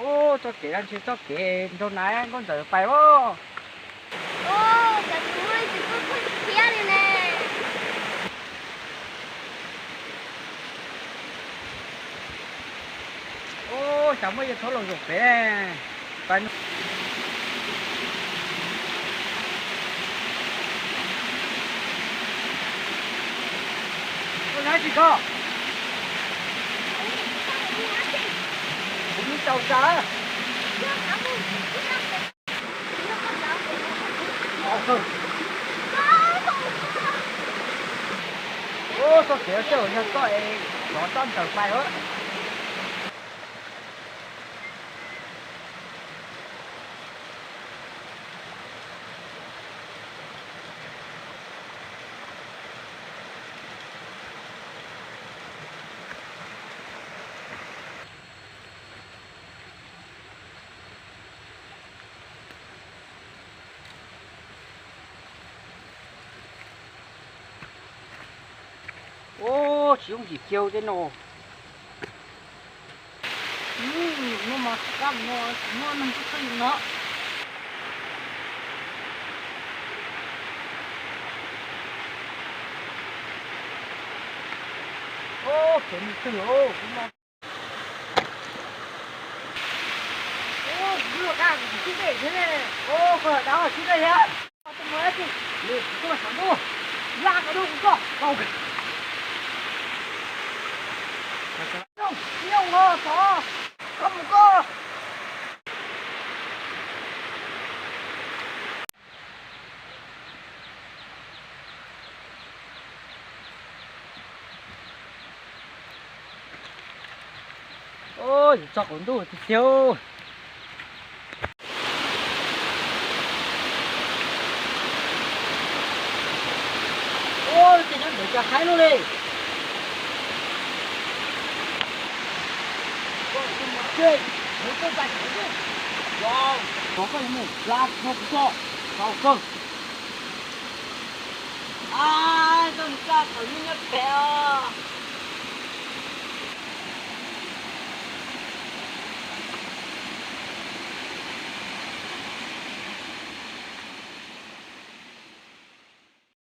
Ub, txoj kev no ntshe txoj kev nraug na nkauj ntxawm pais os. Ub, cov tsis muaj tsis txawj txawj thiab li ne. Ub, xyov muaj yog txhob los zaum pem. Pais no. Koj nab tsis koj? Kuv mus tsaus tas. Ub, txoj kev no tej zaum yog txoj es cov tab ntawm pais os. Ub, tsis yooj yim kiag tej no. Ub, yus no mas kab no tsis muaj neeg tuaj txog yus no. Ub, kev mus twg os, kuv no. Ub, kuv luag kab kuv tsis sib dej thiab ne. Ub, koj dab tsis sib dej thiab. Koj tuaj mus dab tsi? Kuv tuaj saum ntuj. Laj koj dub kuv koj. Nyob, nyob os, koj mus koj. Ub, yuav txog qaum ntuj tiag tiag. Ub, ces nyob ntawm cas haib lug li. Ces mus tuaj txais kuv, koj yuav mus laj no kuv koj, tau kawg. Ab, koj mus txaj thaum nyob nyob pem os.